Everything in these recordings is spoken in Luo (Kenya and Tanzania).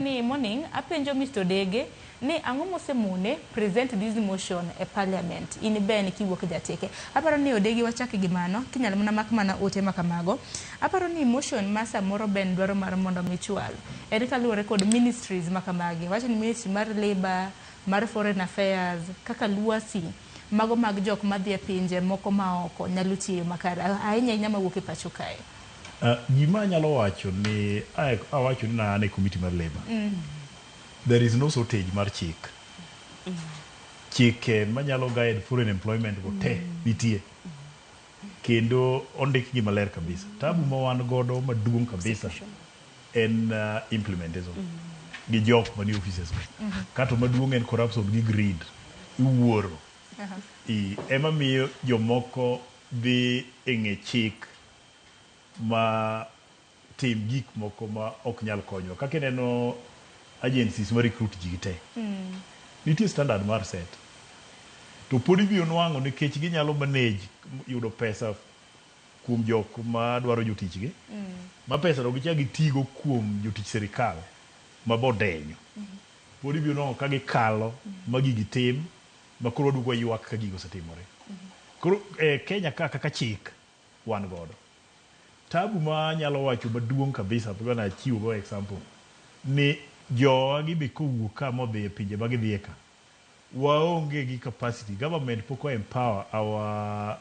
Ni morning apenjo Mr. Odege ni ang'o mosemone present this motion e parliament in Ben kiwuok Jateke. Aparo ni Odege wachak gi mano kinyalo mana mak mana ote ma kamago. Aparo ni motion ma samoro Ben dwaro mar mondo mi chwal en kaluwore kod ministries ma kamagi. Wacho ni ministry mar labour, mar foreign affairs, kaka lwasi mago mag jok madhi e pinje moko maoko nyalo tiyo makare ahinya ahinya mawuok e pacho kae. Gima anyalo wacho ni awacho ni an e committee mar labour. There is no shortage mar chik. Chike manyalo guide foreign employment go te nitie. Kendo ondikgi maler kabisa. Tabu ma wan godo maduong' kabisa en implementation gi jok manie offices go. Kato maduong' en corruption gi greed. Iwuoro. Ema miyo jomoko dhi e ng'e chik ma tim gik moko ma ok nyal konyo. Kaka ineno agencies ma recruit ji te. Nitie standard mar set. To pod ibiro nwang'o nikech ginyalo manage yudo pesa kuom jok ma dwaro jotich gi. Ma pesa no gichak gitigo kuom jotich sirikal ma bodenyo. Pod ibiro nwang'o ka gikalo ma gigi tim ma koro waduogo waywak ka gigo osetimore. Koro Kenya ka kaka chik wan godo. Tabu ma anyalo wacho maduong' kabisa bana achiwo go example ni jowa gi be kowuok ka modhi e pinje ma gidhiye ka waonge gi capacity government pok o empower our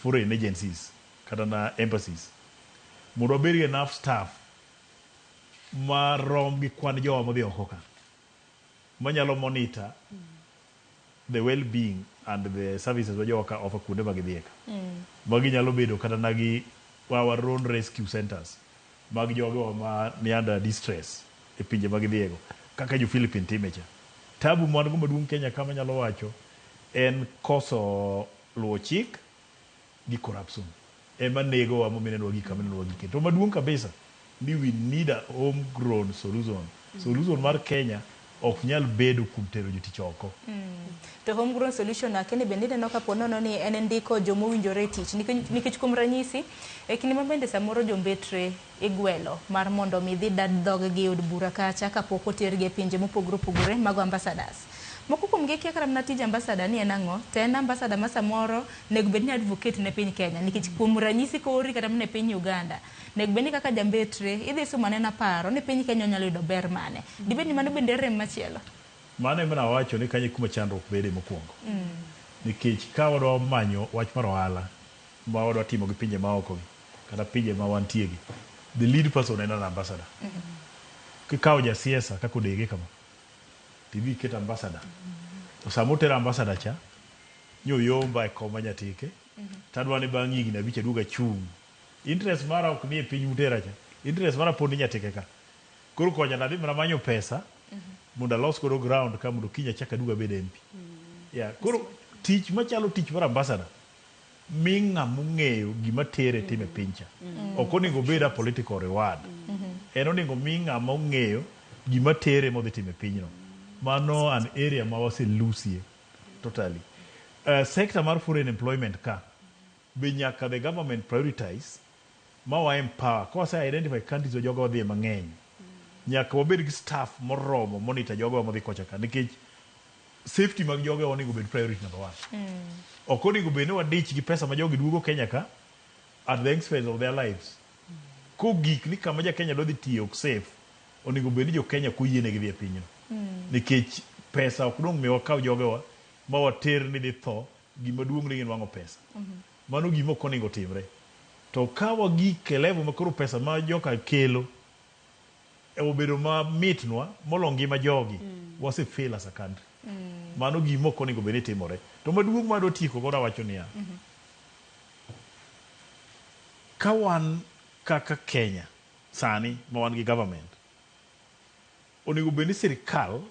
foreign agencies kata na embassies mondo wabed gi enough staff marom gi kwan jowa modhi oko ka manyalo monitor the well-being and the services ma jowa ka offer kuonde ma gidhiye ka. Magi nyalo bedo kata na gi our own rescue centers mag jogewa ma ni under distress e pinje ma gidhiye go kaka jo Philippine time cha. Tabu ma wan go maduong' Kenya ka manyalo wacho en koso luwo chik gi corruption ema negowa mominenwa gik kama inenwa gike. To maduong' kabisa ni we need a homegrown solution. Solution mar Kenya ok nyal bedo kuom tero jotich oko. To homegrown solution akeni bende ineno ka po nono ni en ndiko jomowinjore e tich nikech kuom ranyisi e kinde ma bende samoro jombetre igwelo mar mondo mi dhi dad dhog-gi e od bura kacha kapok otergi e pinje mopogore opogore mago ambassadors. Moko kuom gi kia kata mana tij ambassador ni en ang'o to en ambassador ma samoro nego bed ni advocate ne piny Kenya nikech kuom ranyisi koori kata mana e piny Uganda nego bed ni kaka jambetre idhi sumo anena paro ni piny Kenya onyalo yudo ber mane. Dibed ni mano bende rem machielo? Mano ema nawacho ni kanyo e kuma chandruok bede mokwongo. Nikech ka wadwa manyo wach mar ohala ma wadwa timo gi pinje maoko gi kata pinje ma wantie gi, the lead person en an ambassador. Kikawo jasiasa kaka Odege kama, tidhi iket ambassador. To sama oter ambassador cha, nyoyomba e kom ma Nyatike, tadwa ni bang' higni 5 aduog achung'. Interest mara ok ni e piny mutera cha. Interest mara pod ni Nyatike ka. Koro kocha nadhi mana manyo pesa mondo alos godo ground ka mondo kiny achak aduog abed MP. Yeah, koro tich machalo tich mar ambassador mi ng'ama ong'eyo gima tere time piny cha. Ok onego obed a political reward. En onego mi ng'ama ong'eyo gima tere modhi timo e pinyno. Mano an area ma wase lusie totally. Sector mar foreign employment ka be nyaka the government prioritize ma wa empower ka wase identify countries ma jogo dhiye mang'eny nyaka wabed gi staff moromo monitor jogo modhi kocha ka nikech safety mag jogo onego bed priority number one. Ok onego bed ni wadich gi pesa ma jogi duogo Kenya ka at the expense of their lives. Kogik ni kama ja Kenya dwa dhi tiyo ok safe, onego bed ni jo Kenya ok oyienegi dhi e pinyno. Nikech pesa ok dong' mi wakaw jogewa ma water ni dhi tho, gima duong' ni ginwang'o pesa. Mano gima ok onego timre. To ka wagik e level ma koro pesa ma joka kelo obedo ma mitnwa molo ngima jogi, wase fail as a country. Mano gima ok onego bed ni timore. To maduong' madwa tieko godo awacho niya, ka wan kaka Kenya sani ma wan gi government, onego bed ni sirikal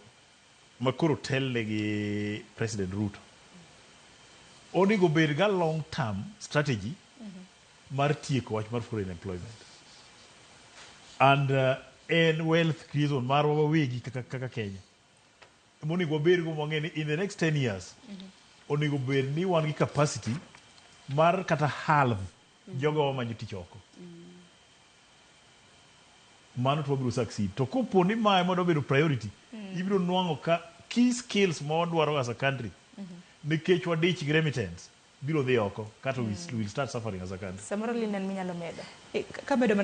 ma koro telne gi President Ruto onego bed ga long term strategy mar tieko wach mar foreign employment and en wealth creation marwa wawegi kaka Kenya monego wabed go wang'e ni in the next 10 years onego bed ni wan gi capacity mar kata halve jogo mamanyo tich oko. Mano to wabiro succeed. To kopo ni mae ema dwa bedo priority, ibiro nwang'o ka key skills ma wadwaro as a country, nikech wadich gi remittance, biro dhi oko kata we will start suffering as a country. Samoro Lilian minyalo medo. Kamedo mana.